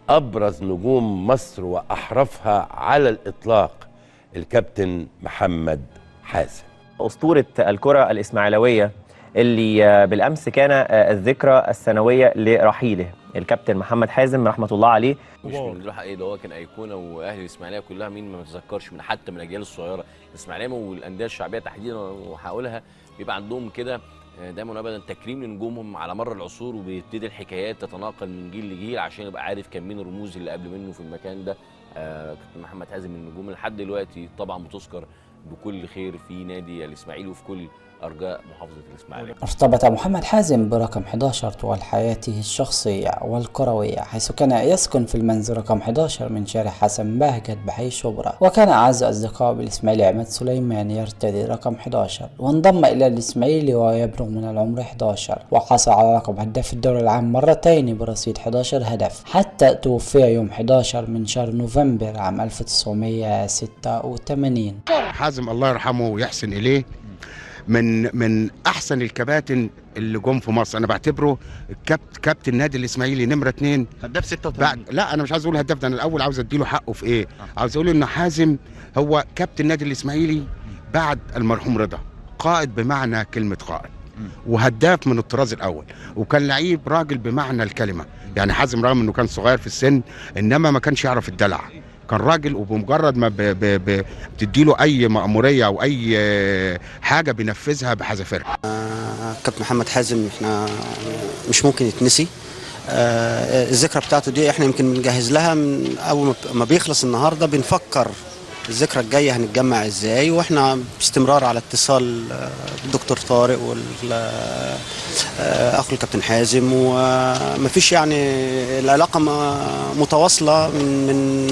ابرز نجوم مصر واحرفها على الاطلاق، الكابتن محمد حازم، أسطورة الكرة الإسماعيلوية اللي بالأمس كان الذكرى السنوية لرحيله، الكابتن محمد حازم رحمة الله عليه. مش من حق ايه ده، هو كان أيقونة، وأهل الإسماعيلية كلها مين ما تذكرش من حتى من الأجيال الصغيرة، الإسماعيلية والأندية الشعبية تحديدا وهقولها بيبقى عندهم كده دايما وابدا تكريم لنجومهم على مر العصور، وبيبتدي الحكايات تتناقل من جيل لجيل عشان يبقى عارف كان مين الرموز اللي قبل منه في المكان ده. كابتن محمد حازم من النجوم لحد دلوقتي طبعا بتذكر بكل خير في نادي الإسماعيلي وفي كل أرجاء محافظة الإسماعيلية. ارتبط محمد حازم برقم 11 طوال حياته الشخصية والكروية، حيث كان يسكن في المنزل رقم 11 من شارع حسن بهجت بحي شبرا، وكان أعز أصدقائه بالإسماعيلي عماد سليمان يرتدي رقم 11، وانضم إلى الإسماعيلي وهو يبلغ من العمر 11، وحصل على لقب هداف الدوري العام مرتين برصيد 11 هدف، حتى توفي يوم 11 من شهر نوفمبر عام 1986. حازم الله يرحمه ويحسن إليه من احسن الكباتن اللي جم في مصر، انا بعتبره كابتن نادي الاسماعيلي نمره 2، هداف 86. لا انا مش عايز اقول هداف ده، انا الاول عاوز اديله حقه في ايه؟ عاوز اقول ان حازم هو كابتن نادي الاسماعيلي بعد المرحوم رضا، قائد بمعنى كلمة قائد، وهداف من الطراز الاول، وكان لعيب راجل بمعنى الكلمة. يعني حازم رغم انه كان صغير في السن انما ما كانش يعرف الدلع، كان راجل، وبمجرد ما بتديله اي مأمورية او اي حاجة بينفذها بحذافيرها. كابتن محمد حازم احنا مش ممكن يتنسي، الذكرى بتاعته دي احنا يمكن بنجهز لها من اول ما بيخلص النهارده، بنفكر الذكرى الجاية هنتجمع ازاي، واحنا باستمرار على اتصال بالدكتور طارق واخو الكابتن حازم، ومفيش يعني العلاقة متواصلة من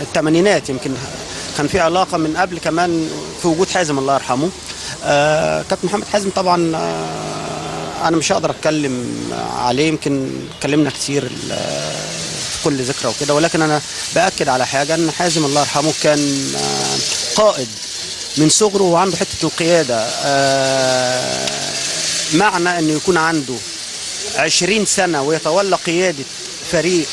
الثمانينات، يمكن كان في علاقة من قبل كمان في وجود حازم الله يرحمه. كابتن محمد حازم طبعا انا مش هقدر اتكلم عليه، يمكن اتكلمنا كتير في كل ذكرى وكده، ولكن انا باكد على حاجة، ان حازم الله يرحمه كان قائد من صغره وعنده حتة القيادة، معنى انه يكون عنده 20 سنة ويتولى قيادة فريق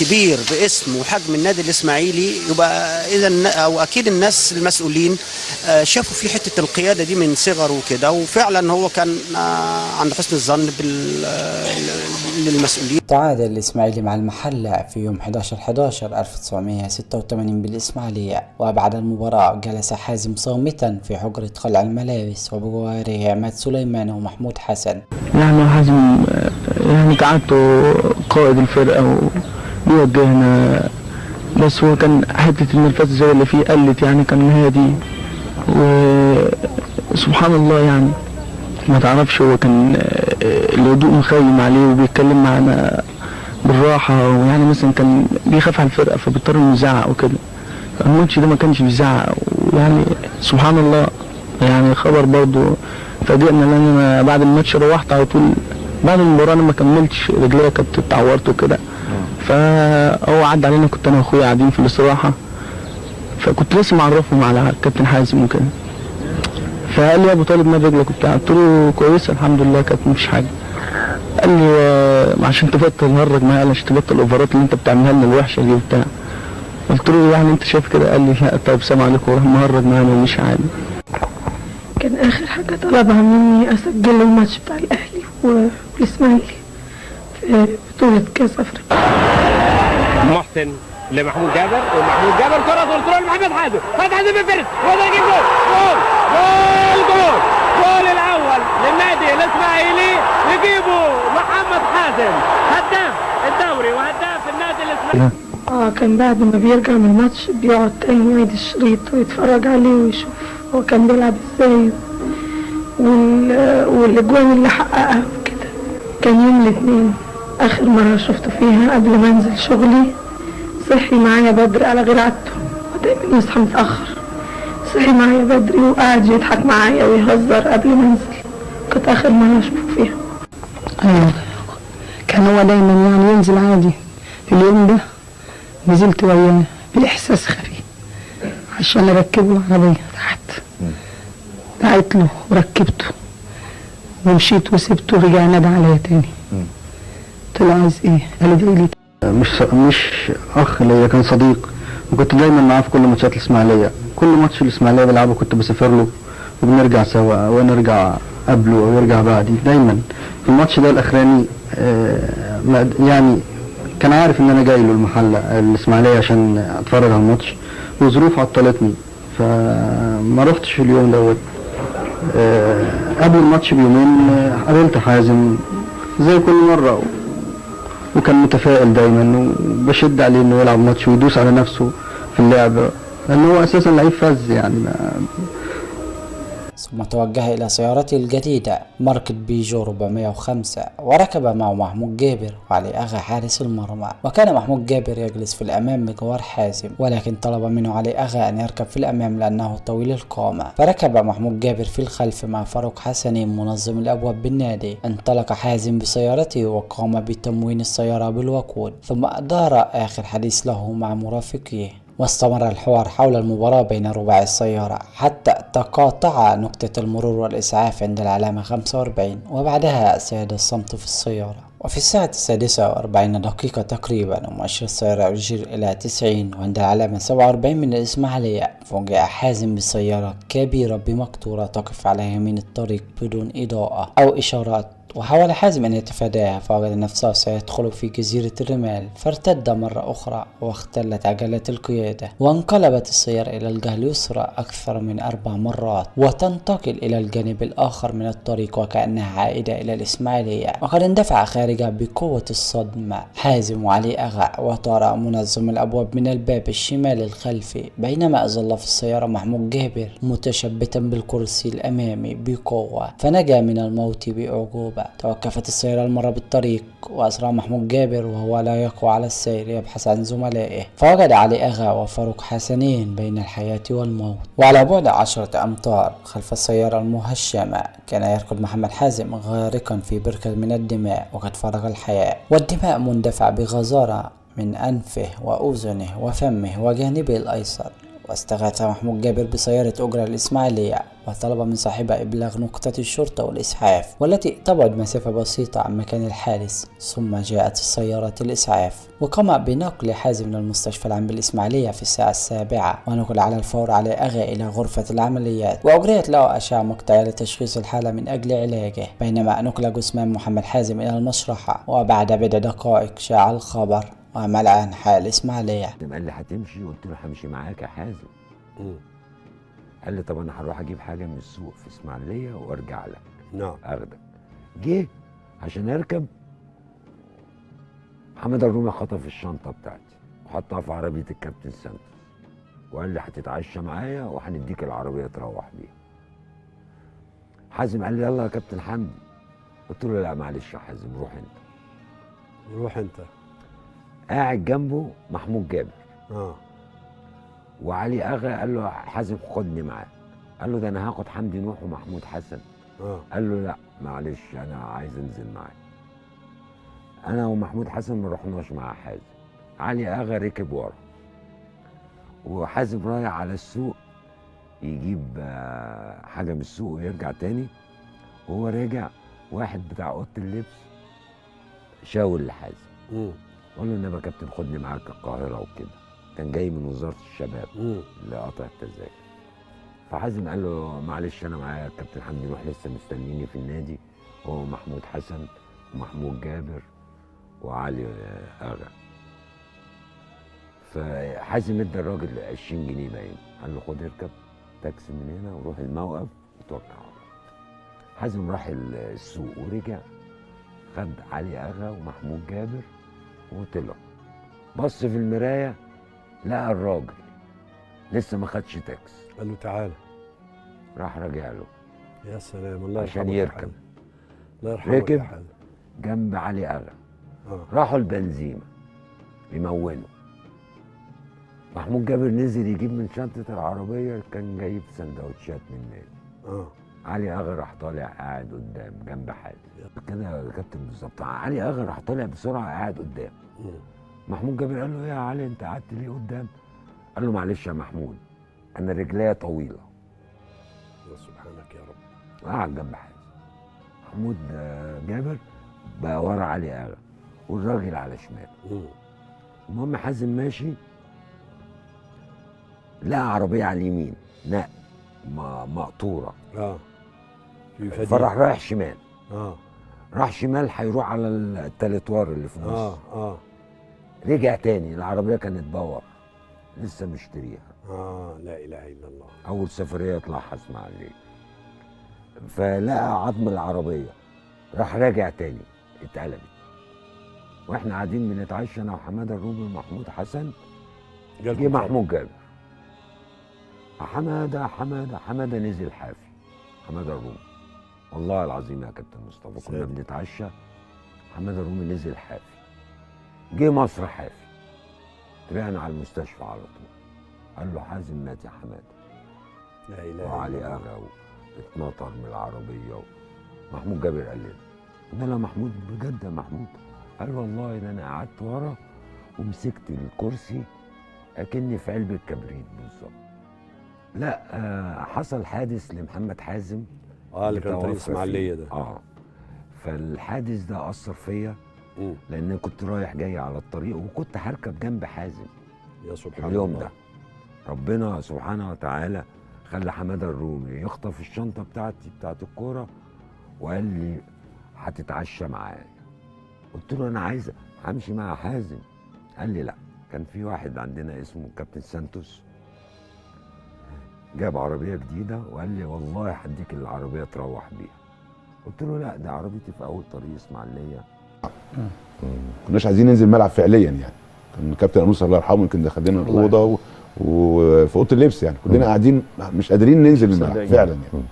كبير باسم وحجم النادي الاسماعيلي، يبقى اذا او اكيد الناس المسؤولين شافوا في حتة القيادة دي من صغره وكده، وفعلا هو كان عند حسن الظن للمسؤولين. تعادل الاسماعيلي مع المحلة في يوم 11/11/1986 بالاسماعيلية، وبعد المباراة جلس حازم صامتا في حجره خلع الملابس وبجواره عماد سليمان ومحمود حسن. يعني حازم يعني كعادته قائد الفرقة وبيوجهنا، بس هو كان حتة النرفزه اللي فيه قلت، يعني كان هادي وسبحان الله، يعني ما تعرفش هو كان الهدوء مخيم عليه وبيتكلم معانا بالراحة، ويعني مثلا كان بيخاف على الفرقة فبيضطر انه يزعق وكده، الماتش ده ما كانش بيزعق، ويعني سبحان الله يعني خبر برضه فاجئنا، لان انا بعد الماتش روحت على طول بعد المباراة، انا ما كملتش، رجليا كانت اتعورت وكده، فهو عدى علينا، كنت انا واخويا قاعدين في الاستراحة، فكنت لسه معرفهم على كابتن حازم وكده، فقال لي يا ابو طالب مال رجلك وبتاع، قلت له كويسة الحمد لله كانت مفيش حاجة. قال لي عشان تبطل هرج معايا، قال عشان تبطل الاوفرات اللي انت بتعملها لنا الوحشة دي وبتاع. قلت له يعني انت شايف كده؟ قال لي لا. طيب سلام عليكم، وراح مهرج معانا ومش عادي. كان آخر حاجة طلبها مني أسجل له الماتش بتاع الأهلي والإسماعيلي في بطولة كأس أفريقيا. محسن لمحمود جابر، ومحمود جابر كرة control لمحمد حازم، محمد حازم بيفرس وده يجيب جول جول جول جول جول الأول للنادي الإسماعيلي، يجيبه محمد حازم هداف الدوري وهداف النادي الإسماعيلي. كان بعد ما بيرجع من الماتش بيقعد تاني يعيد الشريط ويتفرج عليه ويشوف هو كان بيلعب ازاي والاجوان اللي حققها وكده. كان يوم الاثنين اخر مرة شفته فيها قبل ما انزل شغلي. صحي معايا بدري على غير عادته، ودايما يصحى متأخر. صحي معايا بدري وقعد يضحك معايا ويهزر قبل ما انزل. كانت اخر مرة اشوفه فيها. ايوه كان هو دايما يعني ينزل عادي. في اليوم ده نزلت وياه بإحساس خفي عشان أركبه العربية تحت. دعيت له وركبته ومشيت وسبته، ورجع نادى عليا تاني. قلت له عايز إيه؟ قال لي ادعي لي. مش أخ ليا، كان صديق، وكنت دايما معاه في كل ماتشات الإسماعيلية. كل ماتش الإسماعيلية بلعبه كنت بسافر له وبنرجع سوا، ونرجع قبله ويرجع بعدي دايما. في الماتش ده الأخراني يعني كان عارف ان انا جاي له المحلة الاسماعيلية عشان اتفرج على الماتش، وظروف عطلتني فما رحتش في اليوم دوت. قبل الماتش بيومين قابلت حازم زي كل مرة، وكان متفائل دايما، وبشد عليه انه يلعب ماتش ويدوس على نفسه في اللعب، لان هو اساسا لعيب فز يعني. ثم توجه إلى سيارته الجديدة ماركة بيجو 405، وركب معه محمود جابر وعلي أغا حارس المرمى. وكان محمود جابر يجلس في الأمام بجوار حازم، ولكن طلب منه علي أغا أن يركب في الأمام لأنه طويل القامة، فركب محمود جابر في الخلف مع فاروق حسني منظم الأبواب بالنادي. انطلق حازم بسيارته وقام بتموين السيارة بالوقود، ثم أدار آخر حديث له مع مرافقيه. واستمر الحوار حول المباراة بين رباعي السيارة حتى تقاطع نقطة المرور والإسعاف عند العلامة 45، وبعدها ساد الصمت في السيارة. وفي الساعة 6:46 تقريبا ومؤشر السيارة يشير إلى 90، وعند العلامة 47 من الإسماعيلية فوجئ حازم بسيارة كبيرة بمقطورة تقف على يمين الطريق بدون إضاءة أو إشارات. وحاول حازم أن يتفاداها فوجد نفسه سيدخل في جزيرة الرمال، فارتد مرة أخرى واختلت عجلات القيادة، وانقلبت السيارة إلى الجهة اليسرى أكثر من 4 مرات، وتنتقل إلى الجانب الآخر من الطريق وكأنها عائدة إلى الإسماعيلية. وقد اندفع خارجها بقوة الصدمة حازم وعلي أغا، وطار منظم الأبواب من الباب الشمالي الخلفي، بينما ظل في السيارة محمود جابر متشبتا بالكرسي الأمامي بقوة، فنجا من الموت بأعجوبة. توقفت السيارة المرة بالطريق، وأسرع محمود جابر وهو لا يقوى على السير يبحث عن زملائه، فوجد علي أغا وفاروق حسنين بين الحياة والموت. وعلى بعد 10 أمتار خلف السيارة المهشمة كان يركض محمد حازم غارقا في بركة من الدماء، وقد فرغ الحياة، والدماء مندفعة بغزارة من أنفه وأذنه وفمه وجانبه الأيسر. واستغاث محمود جابر بسيارة أجرة الإسماعيلية، وطلب من صاحبها إبلاغ نقطة الشرطة والإسعاف، والتي تبعد مسافة بسيطة عن مكان الحادث. ثم جاءت السيارة الإسعاف، وقام بنقل حازم للمستشفى العام بالإسماعيلية في الساعة 7، ونقل على الفور علي أغا إلى غرفة العمليات، وأجريت له أشعة مقطعية لتشخيص الحالة من أجل علاجه. بينما نقل جثمان محمد حازم إلى المشرحة، وبعد بضع دقائق شاع الخبر وملأ أنحاء الإسماعيلية. قال لي هتمشي؟ قلت له همشي معاك يا حازم. قال لي طب انا هروح اجيب حاجة من السوق في اسماعيليه وارجع لك. نعم اخدك. جه عشان اركب، محمد الرومي خطف الشنطة بتاعتي وحطها في عربية الكابتن سانتوس، وقال لي هتتعشى معايا وهنديك العربية تروح بيها. حازم قال لي يلا يا كابتن حمدي. قلت له لا معلش يا حازم، روح انت. روح انت. قاعد جنبه محمود جابر. وعلي أغا قال له حازم خدني معاك. قال له ده انا هاخد حمدي نوح ومحمود حسن. قال له لا معلش انا عايز انزل معاك. انا ومحمود حسن ما رحناش مع حازم. علي أغا ركب ورا، وحازم رايح على السوق يجيب حاجة من السوق ويرجع تاني. وهو راجع واحد بتاع اوضة اللبس شاور لحازم، قال له انما يا كابتن خدني معاك القاهرة وكده. كان جاي من وزارة الشباب لقطع التذاكر. فحازم قال له معلش انا معايا الكابتن حمدي نوح لسه مستنيني في النادي، هو محمود حسن ومحمود جابر وعلي اغا. فحازم ادى الراجل 20 جنيه باين، قال له خد اركب تاكسي من هنا وروح الموقف وتوكل على الله. حازم راح السوق ورجع، خد علي اغا ومحمود جابر وطلع. بص في المراية لقى الراجل لسه ما خدش تاكسي، قال له تعالى، راح راجع له. يا سلام، الله يرحمه، عشان يركب. الله يرحمه. ركب جنب علي اغا. راحوا البنزيمه يمولوا. محمود جابر نزل يجيب من شنطه العربية، كان جايب سندوتشات من النادي. علي اغا راح طالع قاعد قدام جنب حازم كده يا كابتن بالظبط. علي اغا راح طالع بسرعة قاعد قدام. محمود جابر قال له ايه يا علي انت قعدت ليه قدام؟ قال له معلش يا محمود انا رجليا طويلة. يا سبحانك يا رب. قعد جنب حازم. محمود جابر بقى ورا علي اغا والراجل على شماله. المهم حازم ماشي لقى عربية على اليمين نقل مقطوره. فراح رايح شمال. راح شمال هيروح على التلتوار اللي في النص. رجع تاني، العربية كانت باور لسه مشتريها. لا اله الا الله. اول سفرية يطلعها اسماعيليه. فلقى عظم العربية، راح راجع تاني اتقلبت. واحنا قاعدين بنتعشى انا وحماده الرومي ومحمود حسن، جه محمود جابر. حمادة حمادة حمادة نزل حافي، حمادة الرومي. والله العظيم يا كابتن مصطفى كنا بنتعشى، حمادة الرومي نزل حافي، جه مصر حافي. طلعنا على المستشفى على طول. قال له حازم مات يا حمادة. لا اله الا الله. وعلي اغا اتنطر من العربية. محمود جابر قال لنا، قلنا له محمود بجد يا محمود؟ قال والله ده انا قعدت ورا ومسكت الكرسي اكني في علبة كبريت بالظبط. لا حصل حادث لمحمد حازم اللي كان طريق اسماعيليه ده. فالحادث ده اثر فيا، لان كنت رايح جاي على الطريق وكنت هركب جنب حازم. يا سبحان اليوم الله. ده ربنا سبحانه وتعالى خلى حمادة الرومي يخطف الشنطة بتاعتي بتاعت الكورة وقال لي هتتعشى معايا. قلت له انا عايز همشي مع حازم. قال لي لا. كان في واحد عندنا اسمه كابتن سانتوس، جاب عربية جديدة وقال لي والله هديك العربية تروح بيها. قلت له لا، ده عربيتي في اول طريق اسماعيليه. ما كناش عايزين ننزل ملعب فعليا يعني. كان كابتن انوس الله يرحمه يمكن دخل لنا الاوضة وفي اوضة اللبس يعني، كلنا قاعدين مش قادرين ننزل الملعب فعلا يعني.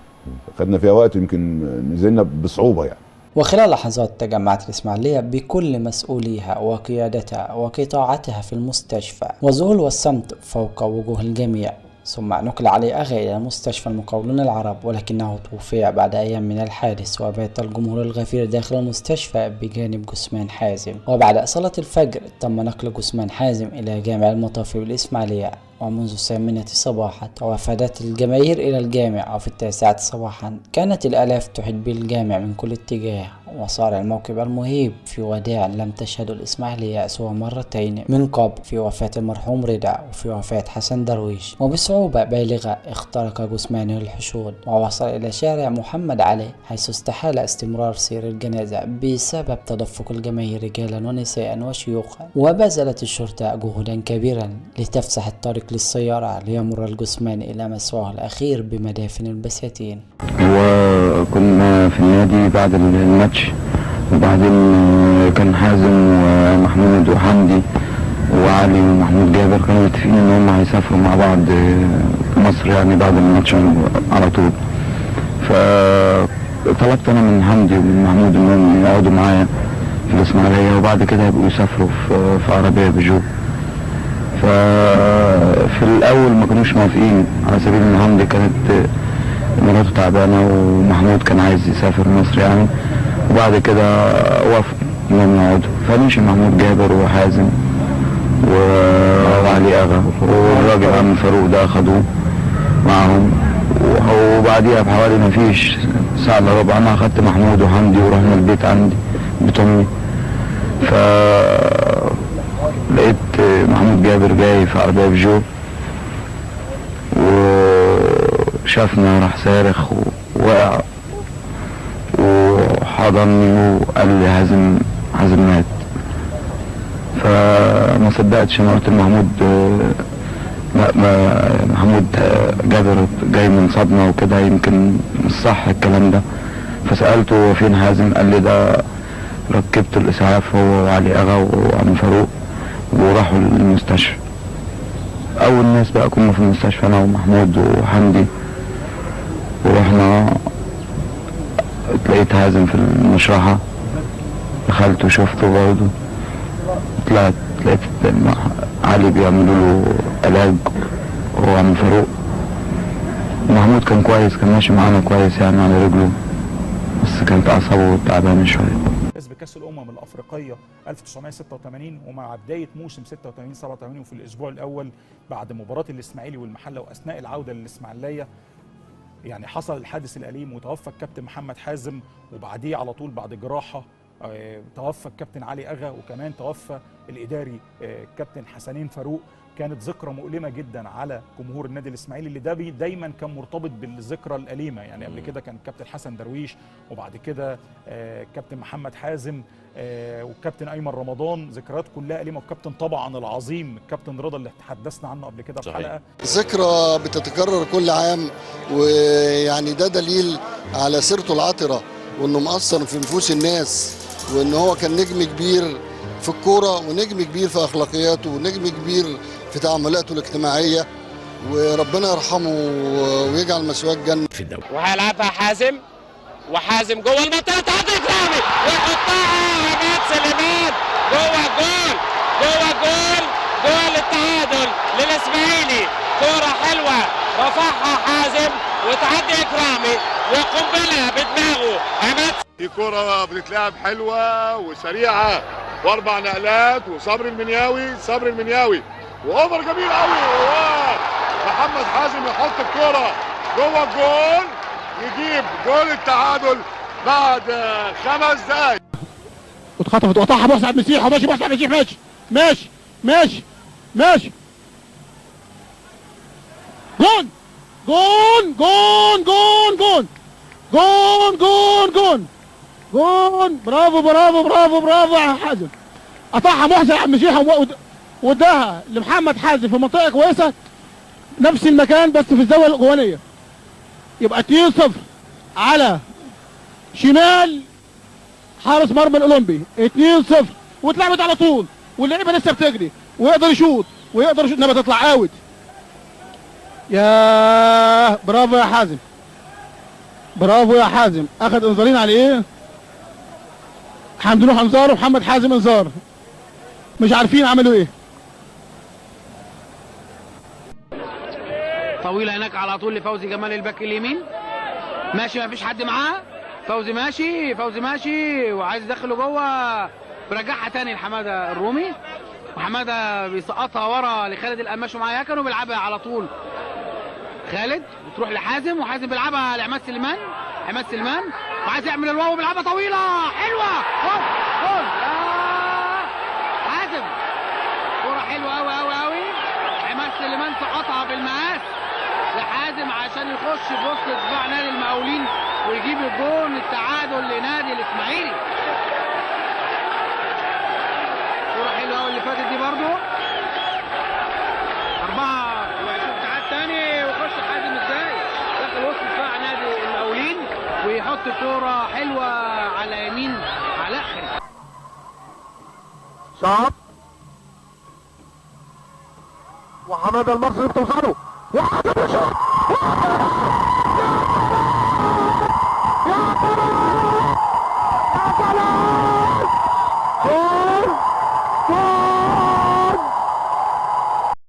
خدنا فيها وقت، يمكن نزلنا بصعوبة يعني. وخلال لحظات تجمعت الإسماعيلية بكل مسؤوليها وقيادتها وقطاعتها في المستشفى، وذهول والصمت فوق وجوه الجميع. ثم نقل علي أغا إلى مستشفى المقاولون العرب، ولكنه توفي بعد أيام من الحادث. وبات الجمهور الغفير داخل المستشفى بجانب جثمان حازم. وبعد صلاة الفجر تم نقل جثمان حازم إلى جامع المطافي بالإسماعيلية، ومنذ 8 صباحا توافدت الجماهير إلى الجامع، وفي 9 صباحا كانت الآلاف تحيط بالجامع من كل اتجاه. وصار الموكب المهيب في وداع لم تشهد الإسماعيلية سوى مرتين من قبل، في وفاة المرحوم رضا وفي وفاة حسن درويش. وبصعوبة بالغة اخترق جثمانه الحشود ووصل إلى شارع محمد علي، حيث استحال استمرار سير الجنازة بسبب تدفق الجماهير رجالا ونساء وشيوخا. وبذلت الشرطة جهدا كبيرا لتفسح الطريق للسيارة ليمر الجثمان إلى مسواه الأخير بمدافن البساتين. وكنا في النادي بعد الماتش، وبعدين كان حازم ومحمود وحمدي وعلي ومحمود جابر كانوا متفقين ان هم هيسافروا مع بعض مصر يعني بعد الماتش على طول. فطلبت انا من حمدي ومن محمود انهم يقعدوا معايا في الاسماعيلية، وبعد كده يبقوا يسافروا في عربية بيجو. ففي الاول ما كانوش موافقين، على سبيل ان حمدي كانت مراته تعبانة ومحمود كان عايز يسافر مصر يعني، وبعد كده وافقوا انهم يقعدوا. فمشي محمود جابر وحازم وعلي اغا والراجل عم فاروق ده اخدوه معاهم. وبعديها بحوالي ما فيش ساعة الا ربع انا اخدت محمود وحمدي ورحنا البيت عندي بيت امي. ف لقيت محمود جابر جاي في عربية بجو وشافنا، راح صارخ ووقع وحضني وقال لي حازم مات. فما صدقتش، انا قلت لمحمود لا، ما محمود جابر جاي من صدمة وكده، يمكن مش صح الكلام ده. فسألته فين حازم، قال لي ده ركبت الإسعاف هو وعلي أغا وعم فاروق وراحوا المستشفى. أول ناس بقى كنا في المستشفى أنا ومحمود وحمدي، ورحنا لقيت حازم في المشرحة، دخلت وشفته برضه، طلعت لقيت علي بيعملوا له علاج هو عم فاروق. محمود كان كويس، كان ماشي معانا كويس يعني على رجله، بس كانت أعصابه تعبانة شوية. فاز بكاس الامم الافريقية 1986، ومع بداية موسم 86 87 وفي الاسبوع الاول بعد مباراة الاسماعيلي والمحله واثناء العودة للاسماعيليه يعني حصل الحادث الاليم وتوفى الكابتن محمد حازم، وبعديه على طول بعد جراحه توفى الكابتن علي اغا، وكمان توفى الاداري الكابتن حسنين فاروق. كانت ذكرى مؤلمة جدا على جمهور النادي الاسماعيلي اللي ده دايما كان مرتبط بالذكرى الاليمة. يعني قبل كده كان الكابتن حسن درويش، وبعد كده الكابتن محمد حازم، والكابتن ايمن رمضان، ذكريات كلها اليمه، والكابتن طبعا العظيم الكابتن رضا اللي تحدثنا عنه قبل كده في حلقة. ذكرى بتتكرر كل عام، ويعني ده دليل على سيرته العطرة وانه مأثر في نفوس الناس، وان هو كان نجم كبير في الكورة ونجم كبير في اخلاقياته ونجم كبير في تعاملاته الاجتماعية، وربنا يرحمه ويجعل مثواه الجنة. في الدوري وهيلعبها حازم، وحازم جوه المنطقة تعدي اكرامي ويحطها عماد سليمان جوه الجول، جوه الجول، جول التعادل للاسماعيلي. كورة حلوة رفعها حازم وتعدي اكرامي وقنبله بدماغه عماد. دي كورة بتتلعب حلوة وسريعة واربع نقلات، وصبري المنياوي، صبري المنياوي واوفر جميل قوي، محمد حازم يحط الكورة جوه الجول، يجيب جول التعادل بعد 5 دقايق. واتخطفت وقطعها محسن عبد المسيح، وماشي محسن عبد المسيح، ماشي ماشي ماشي ماشي، جون جون جون جون جون جون جون جون جون، برافو برافو برافو برافو يا حازم. قطعها محسن عبد المسيح واداها لمحمد حازم في منطقة كويسة، نفس المكان بس في الزاوية الجوانيه. يبقى 2-0 على شمال حارس مرمى الاولمبي، 2-0، واتلعبت على طول واللعيبة لسه بتجري ويقدر يشوط ويقدر يشوط، انما تطلع out. يا برافو يا حازم، برافو يا حازم. اخذ انذارين على ايه؟ حمدي نوح انذار ومحمد حازم انذار، مش عارفين عملوا ايه. طويلة هناك على طول لفوزي جمال الباك اليمين، ماشي ما فيش حد معاه، فوزي ماشي، فوزي ماشي وعايز يدخله جوه، برجعها تاني لحماده الرومي، وحماده بيسقطها ورا لخالد القماش ومعاه يكن وبيلعبها على طول خالد، بتروح لحازم وحازم بيلعبها لعماد سليمان، عماد سليمان وعايز يعمل الواو بيلعبها طويلة حلوة، جول جول حازم، كورة حلوة قوي قوي قوي، عماد سليمان سقطها بالمقاس لحازم عشان يخش في وسط دفاع نادي المقاولين ويجيب الجون التعادل لنادي الاسماعيلي. كورة حلوة قوي اللي فاتت دي برضو، 24 تعاد تاني ويخش حازم ازاي داخل وسط دفاع نادي المقاولين ويحط كورة حلوة على يمين علاء خليل. صعب وحماده المصري بتوصله، وحازم يشوط، يا سلام يا سلام